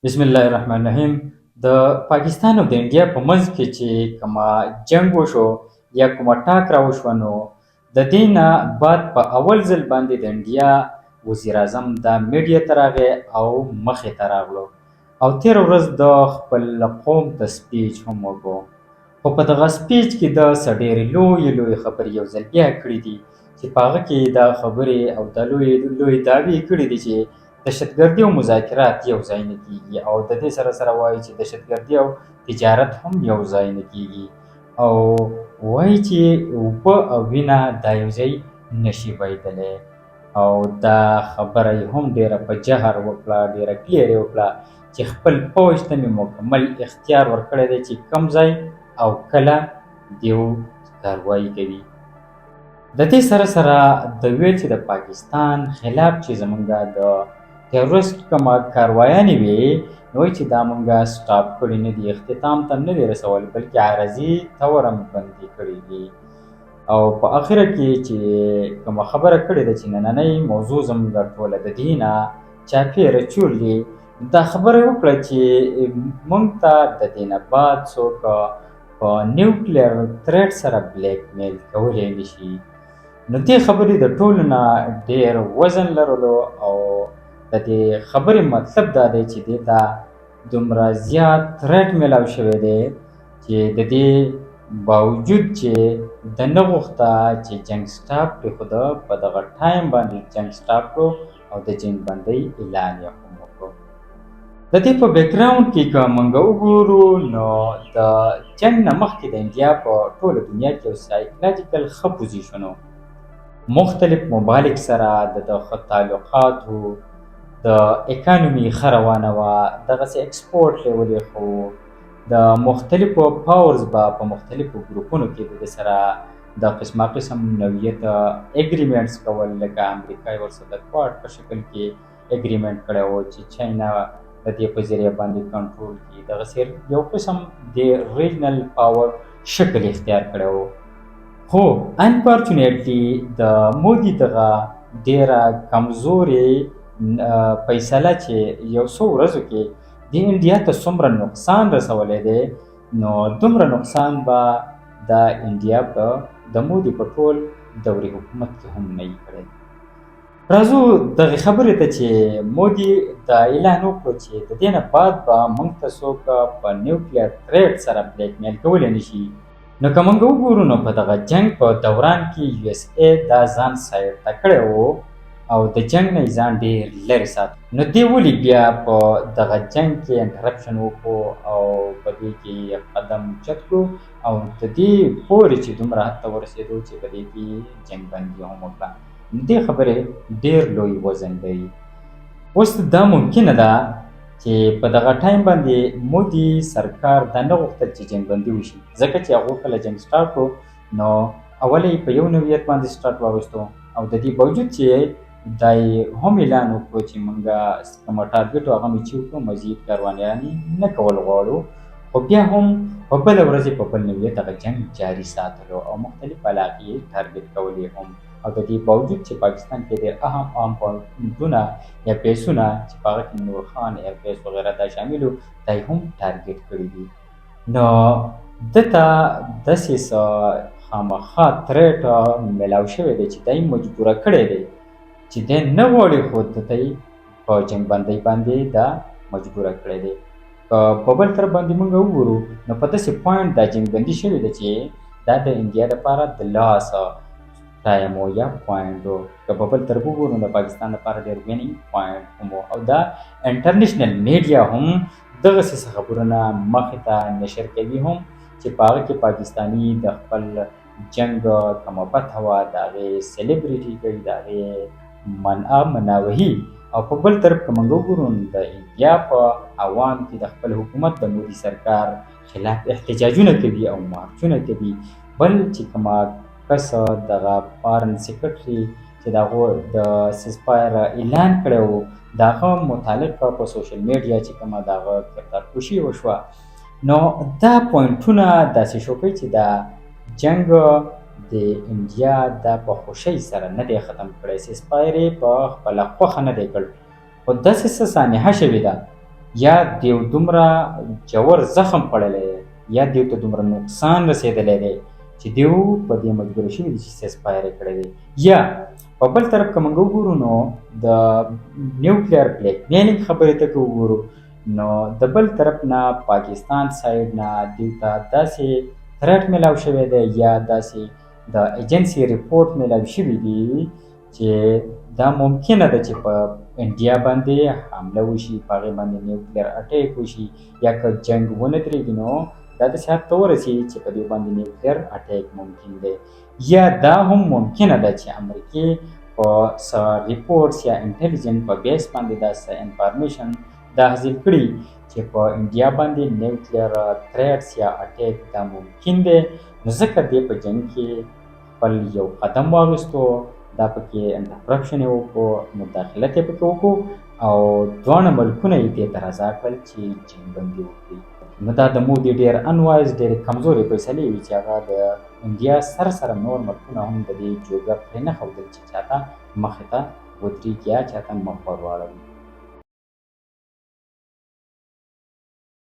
بسم الله الرحمن الرحیم. د پاکستان او د انډیا په منځ کې چې کومه جنګ وشو یا کومه ټاک را وشوه، نو د دې نه بعد په اول ځل باندې د انډیا وزیر اعظم دا میډیا ته راغی او مخې ته راغلو او تېره ورځ د خپل قوم ته سپیچ هم وکړو. خو په دغه سپیچ کې د څه ډېرې لویې لویې خبرې یو ځل بیا کړې دي، چې په هغه کې دا خبرې او دا لویې لویې دعوې کړې دي چې دهشتګردي او مذاکرات یو ځای نه کیږي، او د دې سره سره وایي چې دهشتګردي او تجارت هم یو ځای نه کیږي، او وایي چې اوبه او وینه دا یو ځای نشي بهېدلی. او دا خبره یې هم ډېره په جهر وکړه، ډېره کلیر یې وکړه چې خپل پوځ ته مې مکمل اختیار ورکړی دی چې کوم ځای او کله دیو کاروايي کوي. د دې سره سره د ویل چې د پاکستان خلاف چې زمونږ د تروریست کومه کاروایانې وې، نو وایي چې دا مونږ سټاپ کړي نه دي، اختتام ته نه دي رسول، بلکې عارضي طور هم بندي کړي دي. او په اخره کې چې کومه خبره کړې ده چې نننۍ موضوع زمونږ ټوله د دې نه چاپېره چورلي، دا خبره یې وکړه چې مونږ ته د دې نه بعد څوک په نیوکلیر تریټ سره بلیک میل کولی نشي. نو دې خبرې د ټولو نه ډېر وزن لرلو، او د دې خبرې مطلب دا دی چې دې ته دومره زیات تریټ میلاو شوی دی چې د دې باوجود چې د نه غوښته چې جنګ سټاپ کړي، خو ده په دغه ټایم باندې جنګ سټاپ کړو او د جنګ بندۍ اعلان یې هم وکړو. د دې په بیکګراوند کې که موږ وګورو، نو د جنګ نه مخکې د انډیا په ټوله دنیا کې یو سایکلاجیکل ښه پوزیشن و، مختلف ممالک سره د ده ښه تعلقات وو، د اکانومي ښه روانه وه، دغسې اکسپورټ لیول یې ښه و، د مختلفو پاورز به په مختلفو ګروپونو کې د ده سره د قسمه قسم نوعیت اګریمنټس کول، لکه امریکا یې ورسره د کواډ په شکل کې اګریمنټ کړی و چې چاینا د دې په ذریعه باندې کنټرول کړي. دغسې یو قسم د ریجنل پاور شکل اختیار کړی و. خو انفارچونیټلی د مودي دغه ډیره کمزورې فیصله چې یو څو ورځو کې د انډیا ته څومره نقصان رسولی دی، نو دومره نقصان به د انډیا په د مودي په ټول دورې حکومت کې هم نه وي کړی. راځو دغې خبرې ته چې مودي دا اعلان وکړو چې د دې نه بعد به موږ ته څوک په نیوکلیر تریټ سره بلیک میل کولی نشي. نو که موږ وګورو، نو په دغه جنګ په دوران کې یو اس ای دا ځان سایډ ته کړی و او د جنګ نه یې ځان ډېر لرې ساتو، نو دې ولې بیا په دغه جنګ کې انټرپشن وکړو او په دې کې قدم اوچت کړو او د دې پورې چې دومره حد ته ورسېدو چې په دې کې جنګ بندي هم وکړه؟ دې خبرې ډېر لوی وزن لري. اوس دا ممکنه ده چې په دغه ټایم باندې مودي سرکار دا نه غوښتل چې جنګ بندي وشي، ځکه چې هغو کله جنګ سټارټ کړو، نو اول یې په یو نوعیت باندې سټارټ واغوستو، او د دې باوجود چې دا یې هم اعلان وکړو چې مونږ کومه ټارګټ هغه مې چې وکړو، مزید کاروانیانې نه کول غواړو، خو بیا هم په بله ورځ یې په بل نوعیت هغه جنګ جاري ساتلو او مختلف علاقې یې ټارګټ کولې هم، او د دې باوجود چې پاکستان کې ډېر اهم اهم پوینټونه یا بیسونه چې په هغه کې نور خان ایئر بیس وغیره دا شامل وو، دا یې هم ټارګټ کړي دي. نو ده ته داسې څه خامخا تریټ میلاو شوی دی چې دی مجبوره کړی دی چې دی نه غواړي، خو ده ته یې په جنګ بندۍ باندې دا مجبوره کړی دی. که په بل طرف باندې موږ وګورو، نو په داسې پوینټ دا جنګ بندي شوې ده چې دا د انډیا لپاره د لاس ټایم و یا پوینټ و. که په بل طرف وګورو، د پاکستان لپاره ډېر وینینګ پوینټ هم و، او دا انټرنیشنل میډیا هم دغسې څه خبرونه مخې ته نشر کوي هم چې په هغه کې پاکستاني د خپل جنګ کومه فتح وه، د هغې سیلیبریټي کوي، د هغې منع مناوهي، او په بل طرف که موږ وګورو، د انډیا په عوام کې د خپل حکومت د مودي سرکار خلاف احتجاجونه کوي او مارچونه کوي. بل چې کومه کس دغه فارن سیکرټري چې د هغو د سیزفایر اعلان کړی و، د هغه متعلق په سوشل میډیا چې کومه د هغه کردار کشي وشوه، نو دا پوینټونه داسې شو کوي چې دا جنګ د انډیا دا په خوښۍ سره نه دی ختم کړی، سیزفایر یې په خپله خوښه نه دی کړ، خو داسې څه سانحه شوې ده. یا دیو دومره ژور زخم خوړلی دی، یا دیو ته دومره نقصان رسېدلی دی چې دیو په دې مجبور شوي دي چې سیز فایر یې کړی دی. یا په بل طرف که موږ وګورو نو د نیوکلیر بلیک میلینګ خبرې ته که وګورو نو د بل طرف نه پاکستان سایډ نه دیو ته داسې تھریټ میلاو شوی دی یا داسې د ایجنسي رپورټ میلاو شوي دي چې دا ممکنه ده چې په انډیا باندې حمله وشي، په هغې باندې نیوکلیر اټیک وشي، یا که جنګ ونه درېږي نو دا داسې حد ته ورسېږي چې په دې باندې نیوکلیر اټیک ممکن دی. یا دا هم ممکنه ده چې امریکې په څه رپورټس یا انټیلیجنټ په بیس باندې دا څه انفارمیشن دا حاصل کړي چې په انډیا باندې نیوکلیر تھریټس یا اټیک دا ممکن دی، نو ځکه دې په جنګ کې خپل یو قدم واغستو، دا پکې انټرپرپشن یې وکړو، مداخلت یې پکې وکړو او دواړه ملکونه یې دې ته رضا کړل چې جنګ بندي وکړي. نو دا د مودي ډېر انوایز، ډېرې کمزورې فیصلې وي چې هغه د انډیا سره سره نور ملکونه هم د دې جوګه پرې نه ښودل چې چاته مخې ته ودرېږي یا چاته مخ ور واړوي.